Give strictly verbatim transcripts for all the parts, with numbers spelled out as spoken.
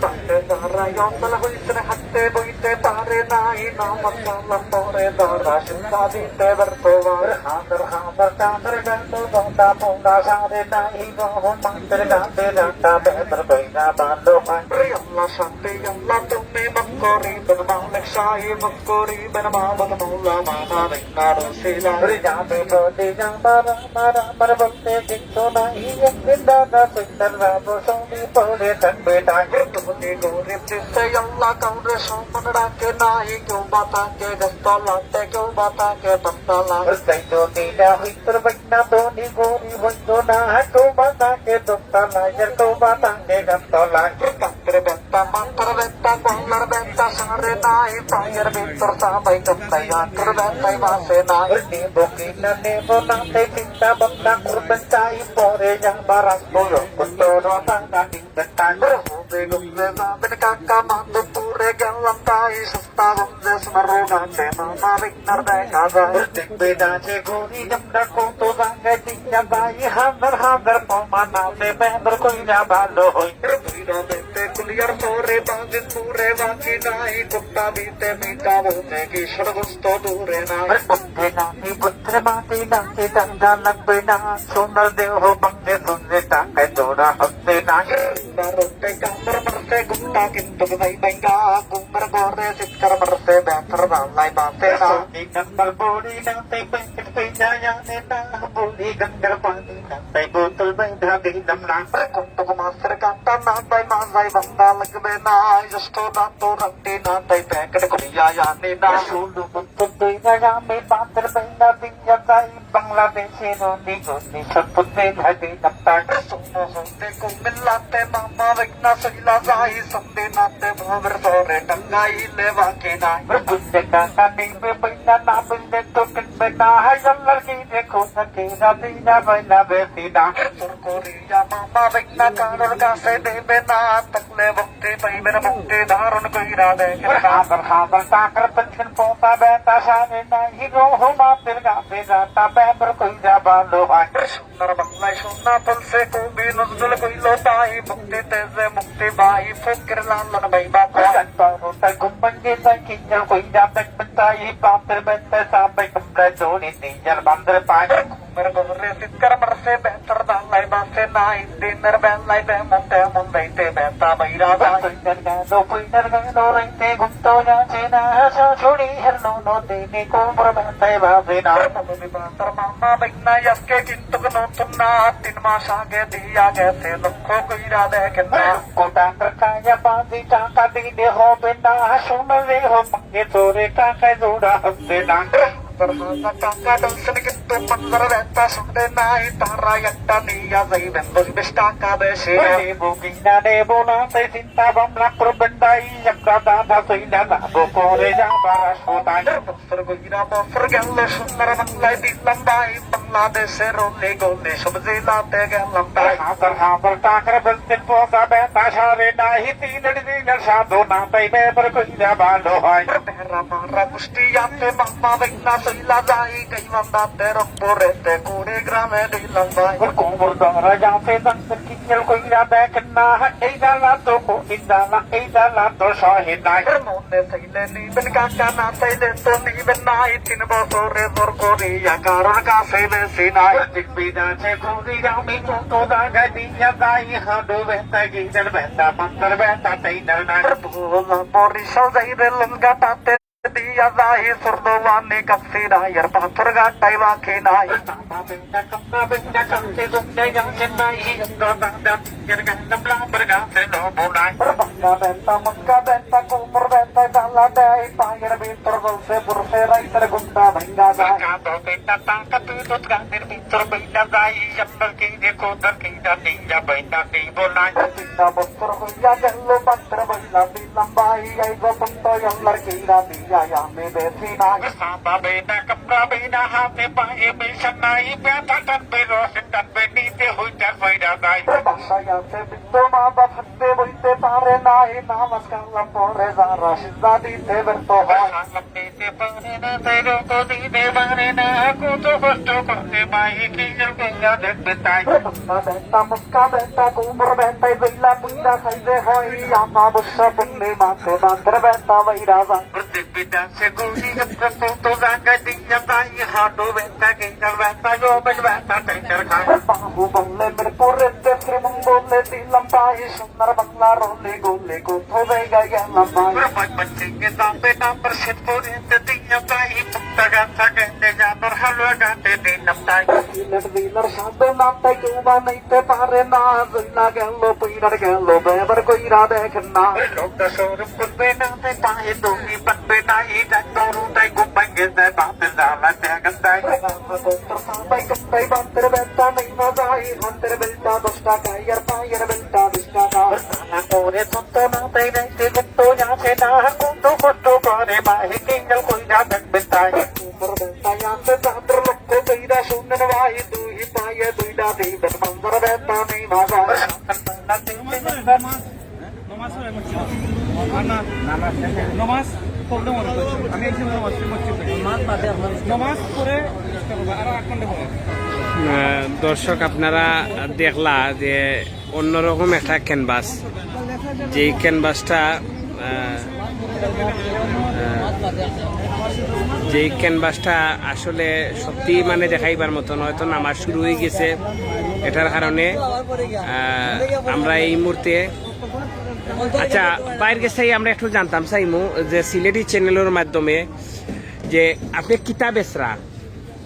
বাপে তারা অচল হইছে, হাঁটতে বইতে পারে নাই, নামাজ কালাম পড়ে তারা, শিক্ষা দিতে ব্যর্থ হয়। হাজার হাজার টাকার গান, দোদা মোদা সারে নাই, রহমতের গান, গানটা বেদর কইরা ভালো হয়। রে আল্লাহ শান্তি আল্লাহ, তুমি মাফ করিবেন, মালিক শাহী মাফ করিবেন, মাবুদ মৌলা মানা বিনা রসিলা। রে জানে বলে আমার, আমার, আমার বলতে কিচ্ছু নাই, একদিন দাদা সুন্দর বাবু সঙ্গী পড়ে থাকবে তাই। তুমি গরিব দেশে আল্লাহ কাউরে সমান রাখে নাই, কেউ বা থাকে গাছতলাতে, কেউ বা থাকে তলতলা। তাই তো দিনা হইতর বাইনা ধনী গরিব হইতো না, কেউ বা থাকে দোতলা, আর কেউ বা থাকে গাছতলা। বাপের বেটা, মাথার বেটা, গলার বেটা, সারে নাই, পায়ের ভিতর সাবাই কামড়াই, হাতের বেটায় বাঁচে নাই। নেব কি না নেব না, তাই চিন্তা ভাবনা করবেন তাই, পরে যাবার আসবো, কত রোজা গাড়ি বেটা। হবে ঘুরতে যাবেন কাকা, মাধবপুরে গেলাম তাই, সস্তা গঞ্জে সোনার রোগ আছে, মামা বিকনার দেখা যায়। দেখবে না যে ঘুরি আমরা কত জায়গায় দিকে যাই, হাজার হাজার প্রমাণ আছে, বেদর কইরা ভালো হই। ভৈরবেতে কুলিয়ার পরে বাজিতপুরে বাকি নাই, কুত্তা দিতে মিটাবো দেখি সর্বস্ত দূরে নাই। বুঝবে না, আমি বুঝতে মাটি না, কি ঠান্ডা লাগবে না, সোনার দেহ ভাঙতে শুনলে টাকায় জোড়া হচ্ছে না। বারোতে কামড় মারতে ঘুমটা কিন্তু ভাই ভাঙ্গা, ঘুমের ঘরে চিৎকার মারতে ব্যথার বালাই বাঁচে না। দুই নম্বর বড়ি না, তাই প্যাকেট পেয়ে যায় আনে না, বড়ি গঙ্গার পানি না, তাই বোতল বেঁধা দিলাম না। কতক মাছের কাটা না, তাই মাজাই বান্দা লাগবে না, জ্যেষ্ঠ না তো রাখতে না, তাই প্যাকেট করিয়া আনে না। শুধু তো দুই জায়গা আমি বাতের বেলা দিয়া যাই, বাংলাদেশের অলি গলি সব বেলা দিলাম তাই। শুনো হতে কুমিল্লাতে মামা বেগনা সইলা যাই, সন্দিনাতে ভবের তরে টাঙ্গাইলে বাকি নাই। বুঝতে কাকা নিবে বেলা না বুঝলে তো কিনবে না, হায় আল্লাহর কি দেখো না কি রাতে না বেলা বেশি না। তোর করিয়া মামা বেগনা কারোর কাছে দেবে না, থাকলে ভক্তি পাইবেন মুক্তি ধারণ কইরা দেখেন না। হাজার হাজার টাকার পেনশন পোতা বেটা সারে নাই, রহমতের গাছে যাতা বেদর কইরা ভালো হয়। সোনার বাংলায় সোনা ফলছে কবি নজরুল কইল তাই, মুক্তিতে যে মুক্তি ভাই ফকির লালন ভাই বাবা। তাই ঘুম ভাঙে তাই কিঞ্জল কইরা দেখবেন তাই, বাপের বেতে সাবে কুমড়া দৌড়ি নিজের বান্দর পায়। ঘুমের ঘরে চিৎকার মারছে ব্যথার বালাই বাঁচে নাই, দিনের বেলায় যেমন তেমন রাইতে ব্যথা বাইরা যায়। কইনার গেল, কইনার গেল, রাইতে ঘুম তো যাচ্ছে না, শাশুড়ি হেরলো নদীনি কোমর ব্যথায় বাঁচে না। মৌলভী বাজার মামা বেগনা আজকে কিন্তু নতুন না, তিন মাস আগে দিয়া গেছে, লক্ষ্য কইরা দেখেন না। কোটা কায়া বাজি টাকা দিলে হবে না, শুনলে হবে তোরে টাকায় জোড়া হচ্ছে না। হাজার হাজার টাকা ডালছেন কিন্তু পাঞ্জার ব্যথা শুনলে নাই, তারা একটা নিয়া যাইবেন দশ বিশ টাকা বেশি। নেব কিনা নেব না, সেই চিন্তা ভাবনা করবেন ভাই, একটা দাদা সইলা যাবো পরে যাবার হাসপাতাল। বছর গইরা বছর গেল, সোনার বাংলায় দিলাম ভাই, বাংলাদেশের অলি গলি সব জেলাতে গেলাম ভাই। হাজার হাজার টাকার বেঞ্জিন পোষা বেটা সারে নাই, তিন দিনের সাধনা তাই বেদর কইরা ভালো হয়। বেড়া মারা কুষ্টিয়াতে মামা বেগনা সইলা যাই, গাইবান্ধাতে রংপুরেতে কুড়ি গ্রামে দিলাম ভাই। কোমর ধরা যাতে ডাক্তার কিঞ্জল কইরা দেখেন না, এই জ্বালা তো কঠিন জ্বালা, এই জ্বালা তো সহে নাই। মনে চাইলে নিবেন কাকা, না চাইলে তো নিবেন না, এই তিন বছরে জোর করিয়া কারোর কাছে বেশি নাই। ঠিক বিধানে ঘুরি আমি যত জায়গায় দিয়া যাই, হাঁটু ব্যথা, গিজার ব্যথা, মাথার ব্যথা, তাই না নাই। ভোলা বরিশাল যাই রে লঙ্কা তাতে দিয়া যাই, সুরদোয়ানি কাছিরা আর পাথর ঘাটাই বাকি নাই। বাংলা ব্যথা, মক্কা ব্যথা, কোমর ব্যথা, জ্বালা দেয়, পায়ের ভিতর বলছে, পড়ছে রাইতের ঘুমটা ভাঙ্গা যায়। টাকা তো বেটা, টাকা তুই রোজগারের ভিতর বেটা যাই, আমরা কি রে কোথার কি জানি, যা বেটা কি বলাই। তিনটা বছর হইয়া গেল, মাত্র বললাম দিলাম ভাই, এই রকম তো আল্লাহর কি রাজি, আমি বেশি নাই। সাদা বেটা, কামড়া বেটা, হাতে পায়ে বেশা নাই, ব্যথা টানবে রসে টানবে, নিতে হইতে পয়রা নাই। বাসায় আছে বৃদ্ধ মা বাবা, বইতে পারে না, এই নামাজ কালাম পড়ে যারা সিজদা দিতে ব্যর্থ হয়। দিতে পারে না, তাই রোজা দিতে পারে না, কত কষ্ট করতে পায়, কি যে কইরা দেখবে তাই। বাংলা বেটা, মক্কা বেটা, কোমর বেটায় জইলা পুইরা খাইতে হয়, আমাবস্যা পূর্ণিমাতে দাঁতের বেটা বাইরা যায়। দেখবি না সে গুলি, একটা তো জায়গায় দিকে তাই, হাঁটু বেটা, কিনার বেটা, জবের বেটা, টেন্ডার খায়। বাহু বললে, মিরপুরের দেশের মন বলে দিলাম তাই, সোনার বাংলার অলি গলি কত জায়গায় গেলাম ভাই। বাচ্চা দাঁতে দাঁতের শেষ পর্যন্ত দিকে তাই, মুক্তা গাছা গেছে, জানোর হালুয়া গাছে দিলাম তাই। সিলেট জেলার সাধু নামটাই কেউ বানাইতে পারে না, জইলা গেল, পুইরা গেল, ব্যবহার কইরা দেখেন না। লোকটা শরম করবে না, তাই পায়ে দড়ি বাঁধবে না, এই ডাক্তার উঠাই ঘুম ভাঙে যায়, বাপের জ্বালা দেখেন তাই। তাই বাপের বেটা নেই মজা, এই হাতের বেলটা দশ টাকা, ইয়ার পায়ের বেলটা বিশ টাকা। না করে সত্য না, তাই রাইতে ঘুম তো আসে না, কত কষ্ট করে মাহে কিনাল কইরা দেখবে তাই। কোমর বেলটা আছে যাদের লক্ষ্য কইরা শুনেন ভাই, দুই পায়ে দুইটা দিবেন, বাংলার বেটা নেই মজা। নমাজ পড়ে মসজিদে। আর না, নমাজ পড়লে মনে হয়। আমি এই সময় নমাজ পড়ি মসজিদে। নমাজ পড়ে চেষ্টা করবো, আরো আট ঘন্টা পরে। আহ, দর্শক, আপনারা দেখলা যে অন্যরকম একটা ক্যানভাস, যেই ক্যানভাসটা, আহ, আহ, যেই ক্যানভাসটা আসলে সত্যি মানে দেখাইবার মতন। হয়তো নামাজ শুরু হয়ে গেছে, এটার কারণে, আহ, আমরা এই মুহূর্তে আচ্ছা, ভাইর গেছে আমরা একটু জানতাম চাইমু যে সিলেটি চ্যানেলের মাধ্যমে যে আপনি কিতা বেচরা?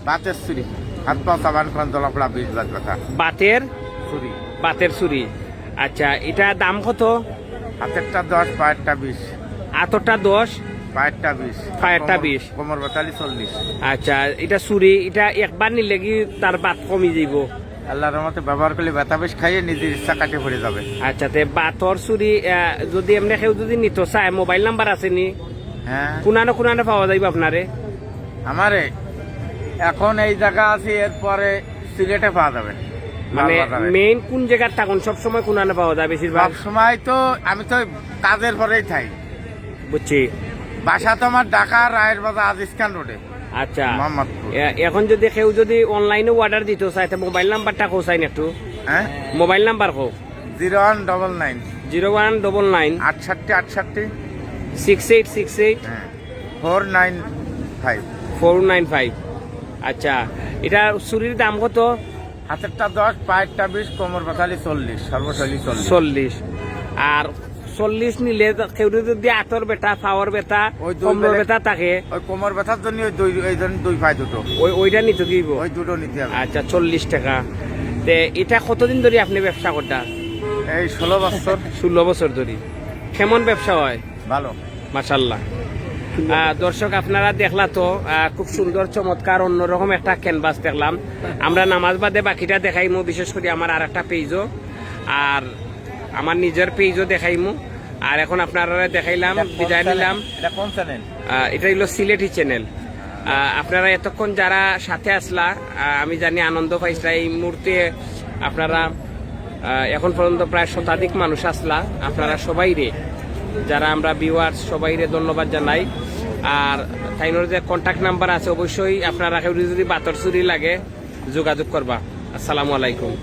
বাতের চুরি, হাত পা সাবান খান দলাপড়া বিষ বাজ ব্যথা। বাতের চুরি। বাতের চুরি। আচ্ছা, এটা দাম কত? হাতেরটা দশ, পায়েরটা বিশ। হাতরটা দশ, পায়েরটা বিশ। পায়েরটা কোমর, বিশ। কোমর বাতালি চল্লিশ। আচ্ছা, এটা চুরি, এটা একবার নিলে কি তার বাত কমি যাইব? আল্লাহর রহমতে ব্যবহার করলে ব্যথা বেশ খাইয়ে নিজের ইচ্ছা কাটিয়ে পড়ে যাবে। আচ্ছা, তে বাতর চুরি, আহ, যদি এমনি কেউ যদি নিতে চায়, মোবাইল নাম্বার আছে নি? হ্যাঁ। কুনানো কুনানো পাওয়া যাইব আপনারে? আমারে এখন এই জায়গা আছে, এরপরে সিলেটে পাওয়া যাবে। মানে লালবাজারে। মেইন কোন জায়গার থাকুন? সবসময় কুনানো পাওয়া যায় বেশিরভাগ? সব সময় তো আমি তো কাজের পরেই থাই। বুঝছি। বাসা তো আমার ঢাকা রায়ের বাজার আজিজ খান রোডে। আচ্ছা। মোহাম্মদপুর। এ-, এখন যদি কেউ যদি অনলাইনে অর্ডার দিতে চায়, তে মোবাইল নাম্বারটা কও চাইন একটু। হ্যাঁ? মোবাইল নাম্বার কও। Zero one double nine. Zero one double nine. আটষট্টি আটষট্টি। Six eight six eight. হ্যাঁ। Four nine five. Four nine five. আচ্ছা, এটা চুরির দাম কত? হাতেরটা দশ, পায়েরটা বিশ, কোমর বাতালি চল্লিশ, সর্বশৈলী চল্লিশ। চল্লিশ। আর চল্লিশ নিলে তো কেউ যদি আতর ব্যথা, পাওয়ার ব্যথা, ওই দুই কোমর বেলে- ব্যথা থাকে, ওই কোমর ব্যথার জন্য ওই দুই, এই জন্য দুই পায়ে দুটো। ওই, ওইটা নিতে কি হইব? ওই দুটো নিতে হবে। আচ্ছা, চল্লিশ টাকা। তে এটা কতদিন ধরে আপনি ব্যবসা করতা? এই ষোলো বছর। ষোলো বছর ধরে। কেমন ব্যবসা হয়? ভালো। মাশাআল্লাহ। আহ, দর্শক, আপনারা দেখলা তো, আহ, খুব সুন্দর, চমৎকার, অন্যরকম একটা ক্যানভাস দেখলাম। আমরা নামাজ বাদে বাকিটা দেখাইমু, বিশেষ করে আমার আর একটা পেজও, আর আমার নিজের পেজও দেখাইমু। আর এখন আপনারা দেখাইলাম, এটা কোন বিদায় চ্যানেল? নিলাম। এটা কোন চ্যানেল? আহ, এটা হইলো সিলেটি চ্যানেল। আহ, আপনারা এতক্ষণ যারা সাথে আসলা, আহ, আমি জানি আনন্দ পাইছলা। এই মুহূর্তে আপনারা, আহ, এখন পর্যন্ত প্রায় শতাধিক মানুষ আসলা। আপনারা সবাইরে, যারা আমরা ভিউয়ার্স, সবাইরে ধন্যবাদ জানাই। আর তাইনর যে কন্ট্যাক্ট নাম্বার আছে, অবশ্যই আপনারা কেউ যদি বাতর চুরি লাগে, যোগাযোগ করবা। আসসালামু আলাইকুম।